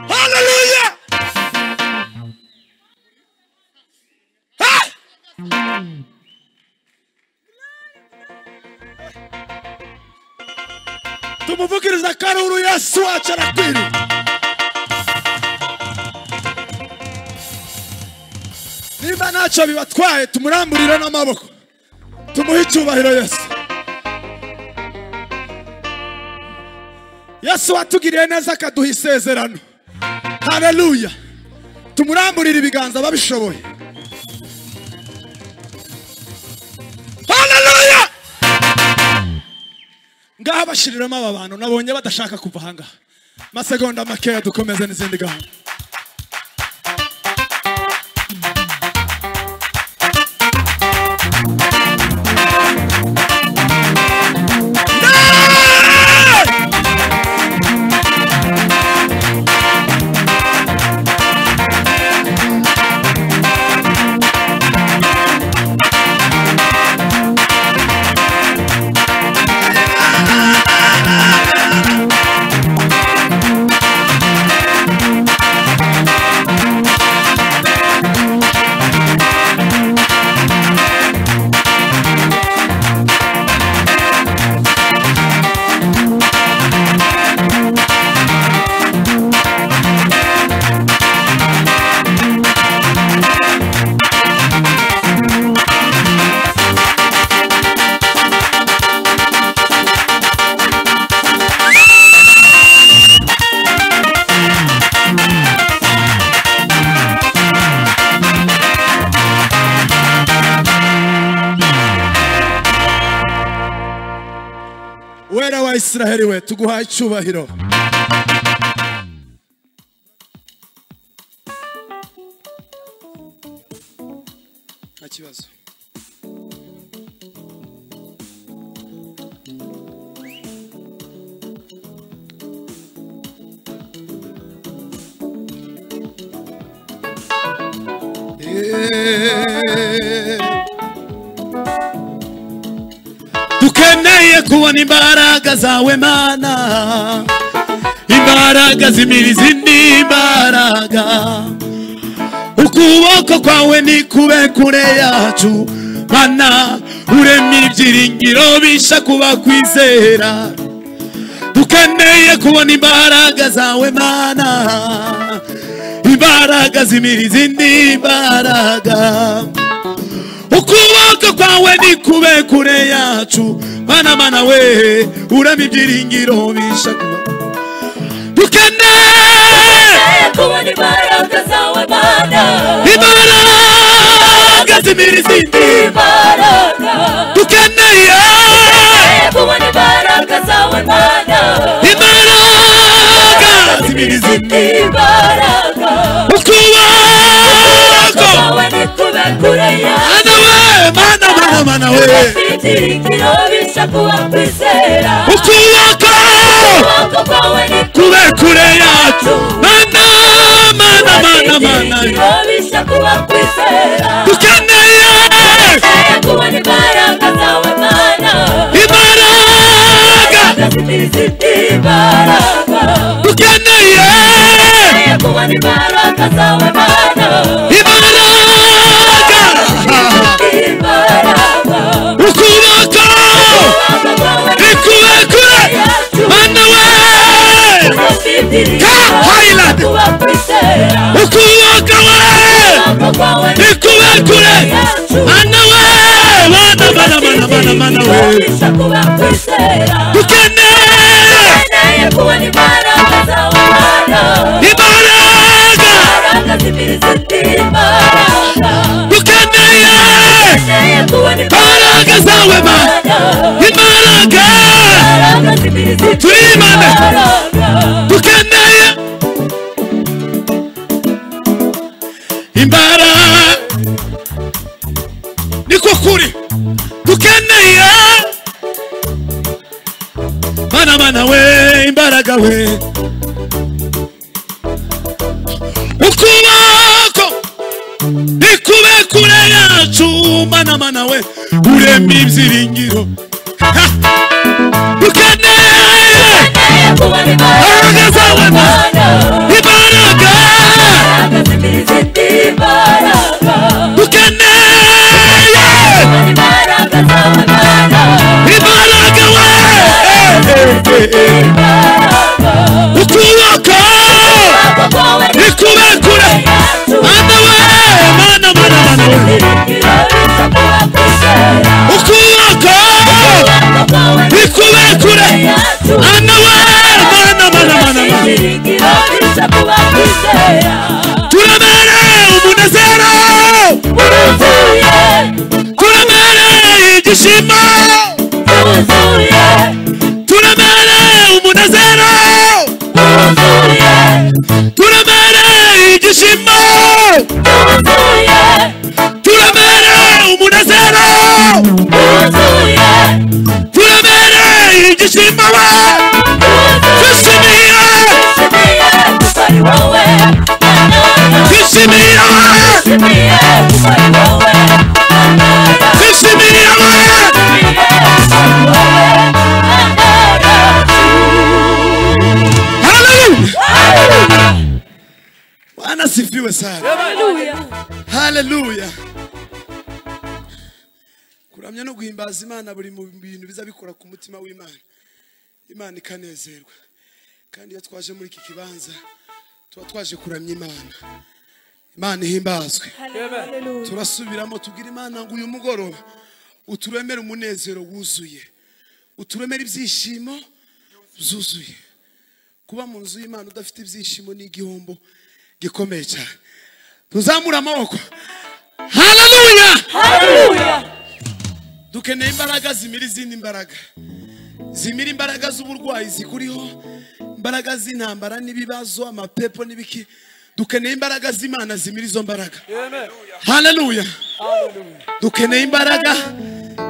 Haleluya! Tumuvugiriza akaruru, Yesu wacu arakwiriye. Niba ntacyo bibatwaye, tumuramburire n'amaboko, tumuhe icyubahiro Yesu. Yesu watugiriye neza akaduha isezerano. Haleluya! Tumuramburire ibiganza babishoboye. Haleluya! Ngaha bashiriramo aba bantu nabonye badashaka kuva ahangaha. Masegonda makeya dukomeze n'izindi gahunda. Wera wa Israheli we, tuguhaye icyubahiro. Nta kibazo. Dukeneye kubona imbaraga zawe Mana, imbaraga zimira izindi mbaraga. Ukuboko kwawe ni kube kure yacu Mana, uremye ibyiringiro bisha kuba kwizera. Dukeneye kubona imbaraga zawe Mana, imbaraga zimira izindi mbaraga. Ukuboko kwawe ni kube kure yacu Mana, Mana we, uremye ibyiringiro bisha kuba. Dukeneye kubona imbaraga zawe Mana, imbaraga zimira izindi mbaraga. Dukeneye kubona imbaraga zawe Mana, imbaraga zimira izindi mbaraga. Ukuboko kwawe ni kube kure yacu Mana we, Mana, Mana, Mana we, ibyiringiro bisha kuba kwizera. Ukuboko kwawe ni kube kure yacu Mana, Mana, Mana, Mana, ibyiringiro bisha kuba kwizera. Dukeneye kubona imbaraga zawe Mana, imbaraga zimira izindi mbaraga. Dukeneye kubona imbaraga zawe Mana, imbaraga imbaraga. Ukuboko ni kube kure Mana we, ka Highland. Ukuboko we ni kube kure Mana we, Mana, Mana, Mana, Mana, Mana we. Dukeneye kubona imbaraga zawe Mana, imbaraga zimira izindi mbaraga. Dukeneye kubona imbaraga zawe Mana, imbaraga zimira izindi Turimane. mbaraga. Dukeneye imbaraga, niko kuri. Dukeneye Mana, Mana we, imbaraga we. Ukuboko ni kube kure yacu Mana, Mana we, uremye ibyiringiro. Dukeneye kubona imbaraga imbaraga zawe Mana, Mana, imbaraga kwizera. Turemere umunezero wuzuye. Turemere ibyishimo wuzuye. Turemere umunezero wuzuye. Turemere ibyishimo wuzuye. Turemere umunezero wuzuye. Turemere ibyishimo wuzuye. Twishimiye kuko ari wowe. Twishimiye Twishimiye kuko ari wowe. Twishimiye Hallelujah. Bwana sifiwe sana. Hallelujah. Hallelujah. Kuramya no guhimbaza Imana buri mu bintu biza bikora ku mutima w'Imana. Imana ikanezerwa. Kandi iyo twaje muri iki kibanza tuba twaje kuramya Imana. Imana ihimbazwe. Hallelujah. Turasubiramo tugira Imana ngo uyu mugoroba uturemere umunezero wuzuye. Uturemere ibyishimo byuzuye. Kuba mu nzu y'Imana udafite ibyishimo ni igihombo gikomeye cyane. Tuzamura amaboko. Hallelujah. Hallelujah. Dukeneye imbaraga zimira izindi mbaraga. Zimira imbaraga z'uburwayi zikuriho, imbaraga z'intambara n'ibibazo, amapepo n'ibiki. Dukeneye imbaraga z'Imana zimira izo mbaraga. Amen. Hallelujah. Hallelujah. Dukeneye imbaraga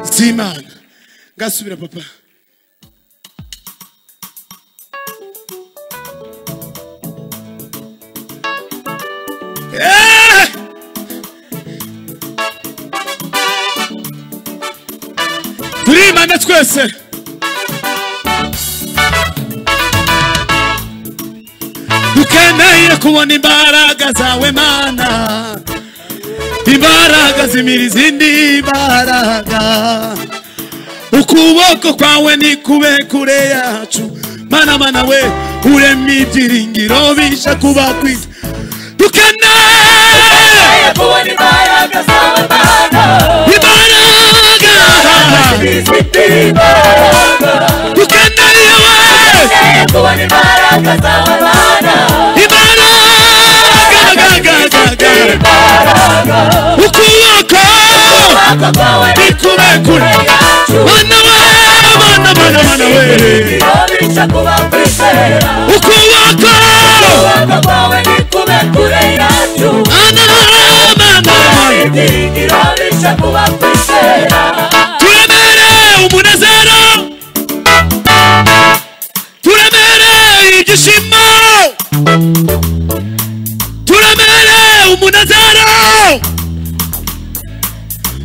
z'Imana. Ngasubira papa. Turimana twese. Dukeneye kubona imbaraga zawe Mana. Imbaraga zimira izindi mbaraga. Ukuboko kwawe ni kube kure yacu. Mana mana we urema ibyiringiro bisha kuba kwiza. Dukeneye kubona imbaraga zawe Mana. Imbaraga zimira imbaraga. Dukeneye we kubona imbaraga zawe Mana. Imbaraga ukuboko kwawe ni kube kure yacu. Mana we mana mana mana we Bisha kuba kwizera. Ukuboko Ukuboko kwawe ni kube kure yacu. Mana mana mana Ibyiringiro bisha kuba kwizera. Turemere umunezero. Turemere ibyishimo. Turemere umunezero.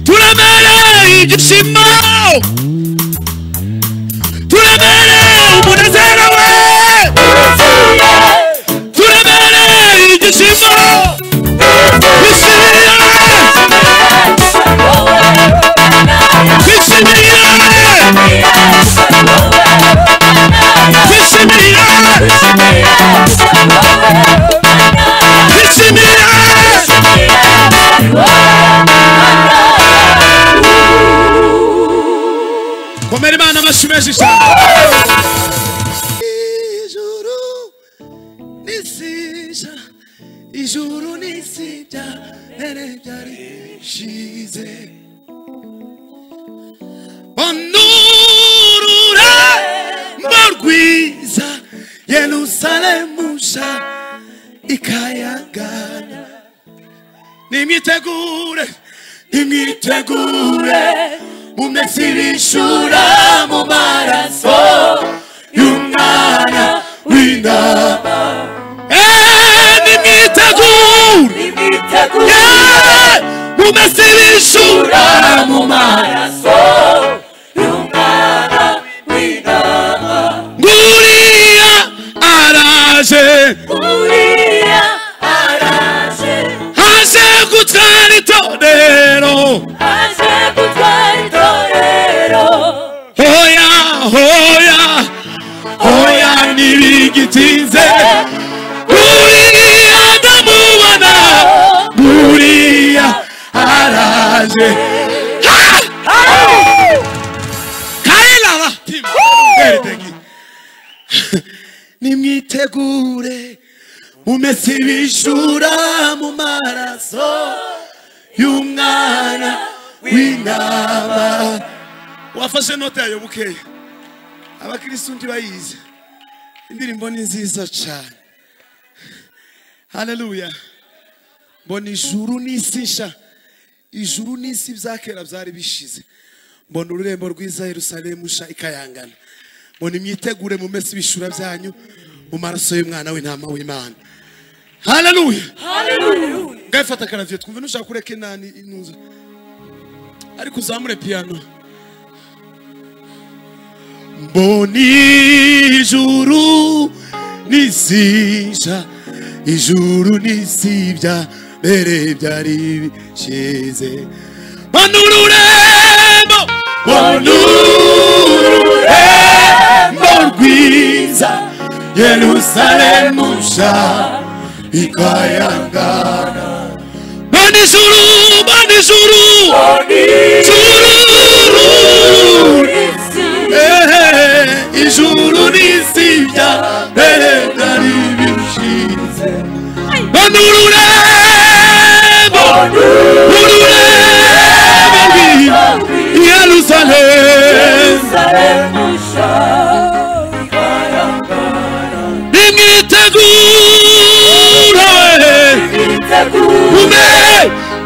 Turemere ibyishimo. Turemere umunezero we. Turemere ibyishimo. Twishimiye. Twishimiye. Twishimiye. Twishimiye. Komera Imana amashyi menshi cyane. Ijuru n'isi, ijuru n'isi byarere byari bishize. Onurure mbarwiza Yerusalemu nshya ikayagana. Nimwitegure, nimwitegure mumese ibishura mu maraso y'umwana w'intama. Nimwitegure, mumese ibishura mu maraso y'umwana w'intama. Nguriya araje, Nguriya araje, aje gutwara itorero. Aje gutwara itorero. Hoya hoya hoya ntibigitinze. Nguriya ndamubona, nguriya araje. Kailala Nimwitegure Mumese ibishura mu maraso y'umwana w'intama. Wafashe note yayo bukeya. Abakristo ntibayizi. Indirimbo ni nziza cyane. Haleluya. Mbona ijuru n'isi nsha. Ijuru n'isi byakera byari bishize. Mbona ururembo rwiza Yerusalemu nsha ikayangana. Mbona imyitegure mumese ibishura byanyu mu maraso y'umwana w'intama w'Imana. Haleluya. Haleluya. Ngafata karavye twumve nushaka kureka inani inuza. Ariko uzamure piano. Mbona ijuru n'isi nsha, ijuru n'isi bya mbere byari bishize. Mbona ururembo, mbona ururembo rwiza Yerusalemu nsha ikayangana. Mbona ijuru, mbona ijuru, ijuru, ijuru n'isi bya mbere byari bishize. Mbona ururembo, ururembo rwiza Yerusalemu nsha ikayangana. Nimwitegure,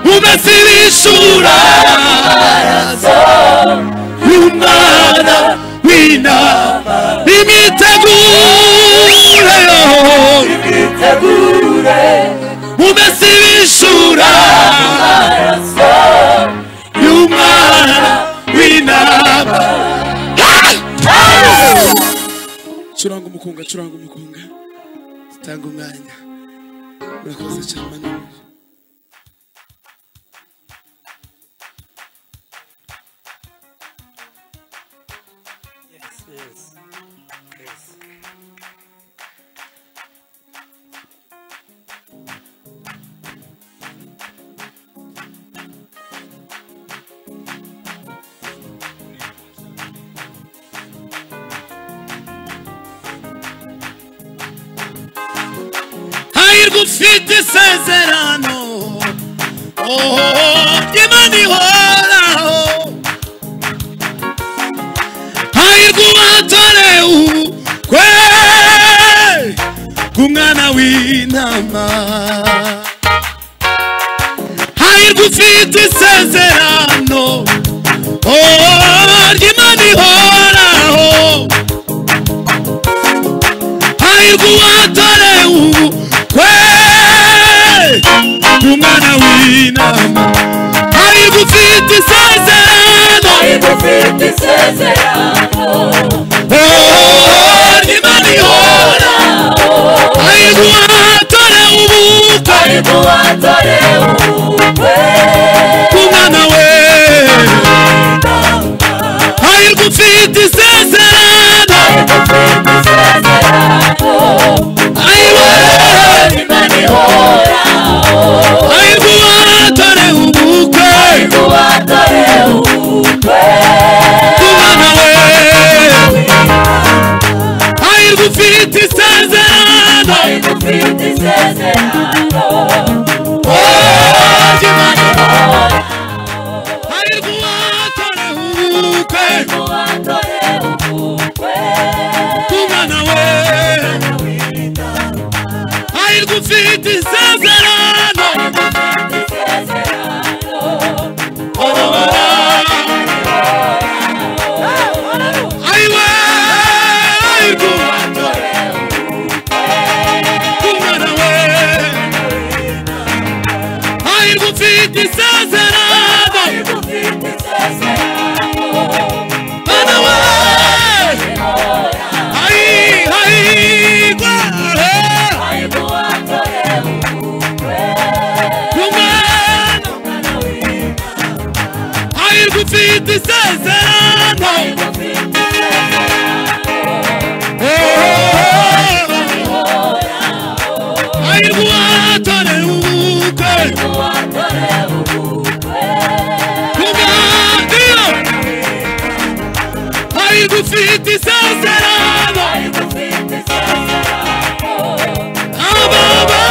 mumese ibishura y'umwana w'intama. Nimwitegure, mumese ibishura y'umwana w'intama. Curanga umukunga, curanga umukunga. Tanga umwanya. Murakoze cyane. Yes, yes, yes. Hahirwa ufite isezerano, oh, Imana ihoraho. Hahirwa uwatorewe ubukwe bw'umwana w'intama. Hahirwa ufite isezerano, oh, ry'Imana ihoraho. Hahirwa uwatorewe ubukwe bw'umwana w'intama. Hahirwa ufite isezerano, Hahirwa ufite isezerano, oh, ry'Imana ihoraho. Hahirwa uwatorewe ubukwe hahirwa uwatorewe ubukwe bw'umwana we. Hahirwa ufite isezerano, hahirwa ufite isezerano, ayiwe, Imana ihoraho. Hahirwa uwatorewe ubukwe Hahirwa uwatorewe ubukwe bw'umwana we. Hahirwa ufite isezerano, hahirwa ufite isezerano, oh, ry'Imana ihoraho. Hahirwa uwatorewe ubukwe Hahirwa uwatorewe ubukwe bw'umwana we. Hahirwa ufite isezerano, hahirwa ufite isezerano, ayiwe, hahirwa uwatorewe bw'umwana we. Hahirwa ufite isezerano, hahirwa ufite isezerano, mwana we. Hahirwa hahirwa uwatorewe ubukwe bw'umwana. Hahirwa ufite isezerano, hahirwa ufite isezerano, hahirwa uwatorewe ubukwe uwatorewe ubukwe bw'umwana. Hahirwa ufite isezerano, hahirwa ufite isezerano, ababa.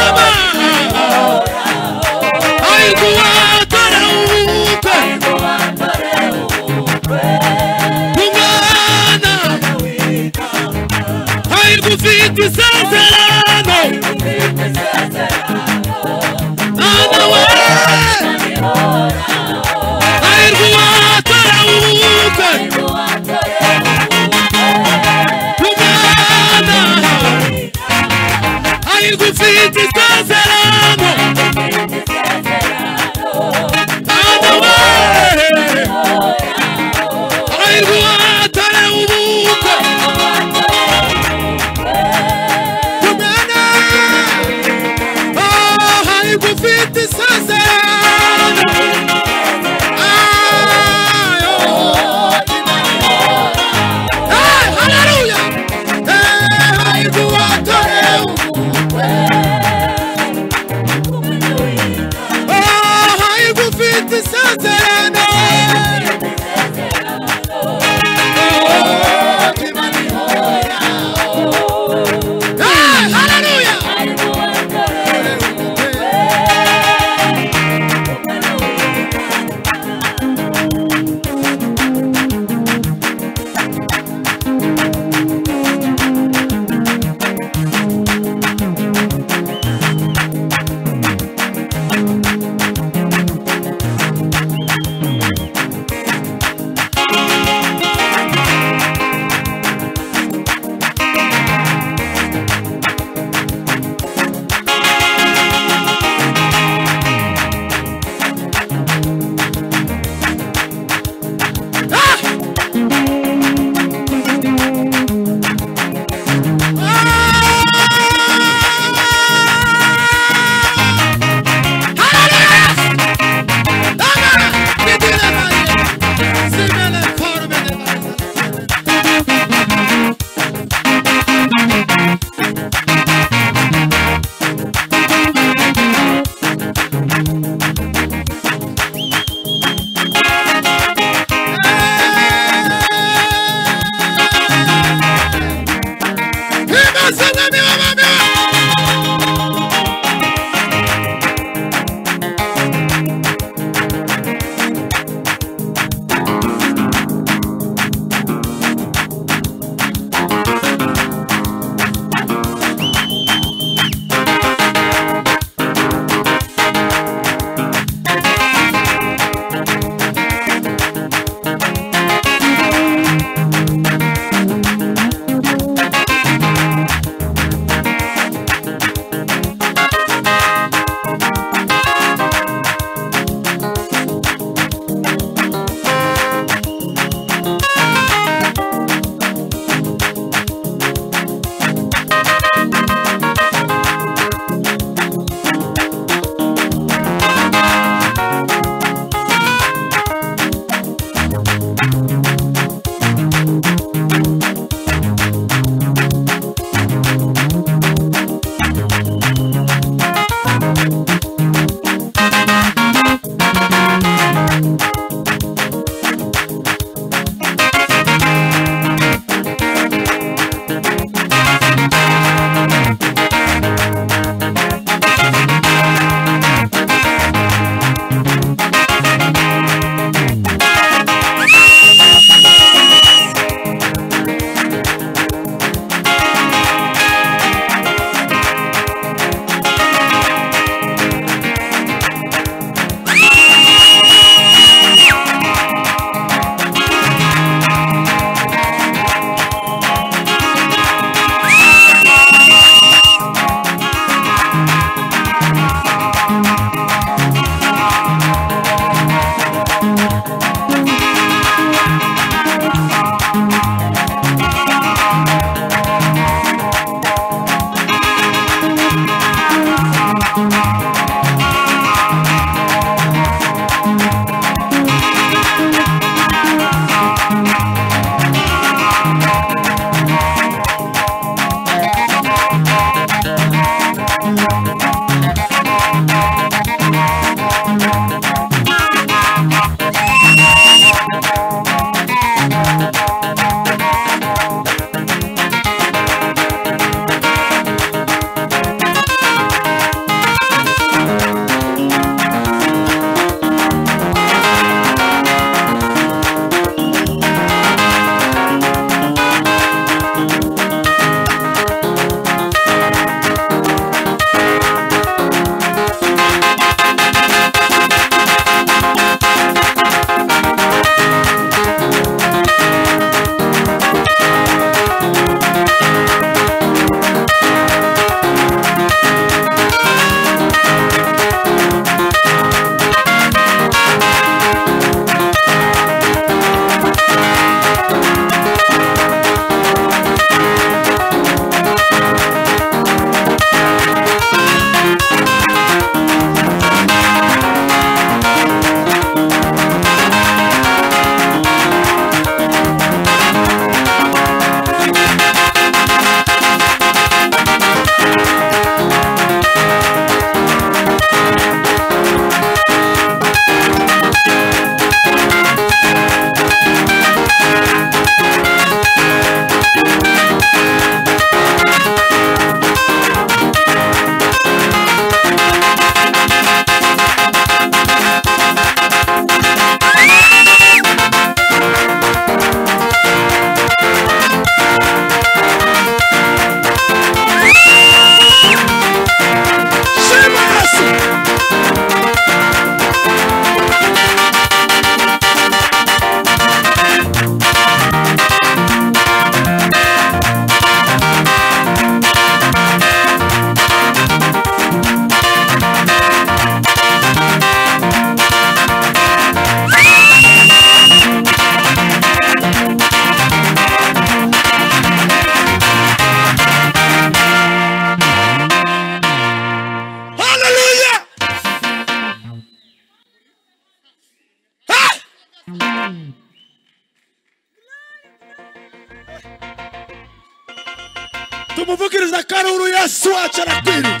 Tumuvugiriza akaruru, Yesu wacu arakwiriye.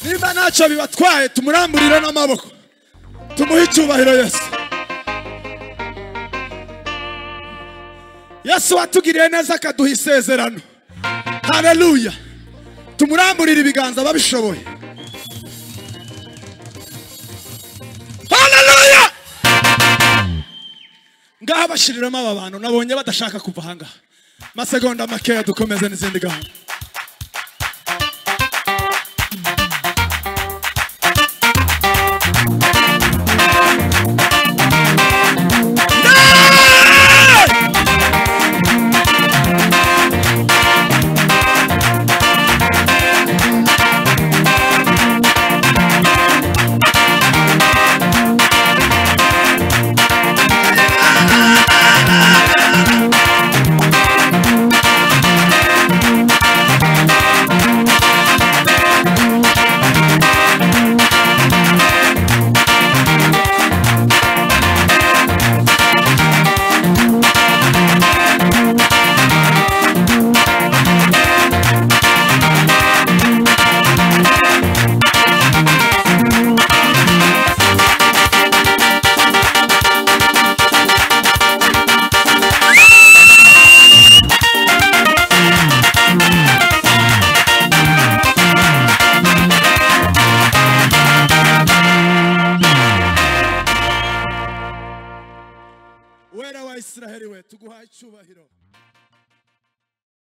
Niba ntacyo bibatwaye tumuramburire n'amaboko, tumuhe icyubahiro Yesu. Yesu watugiriye neza akaduha isezerano. Haleluya. Tumuramburire ibiganza babishoboye. Haleluya. Ngaha bashiriramo aba bantu nabonye badashaka kuva ahangaha. Masegonda makeya dukomeze n'izindi gahunda. Wera wa Israheli we, tuguhaye icyubahiro.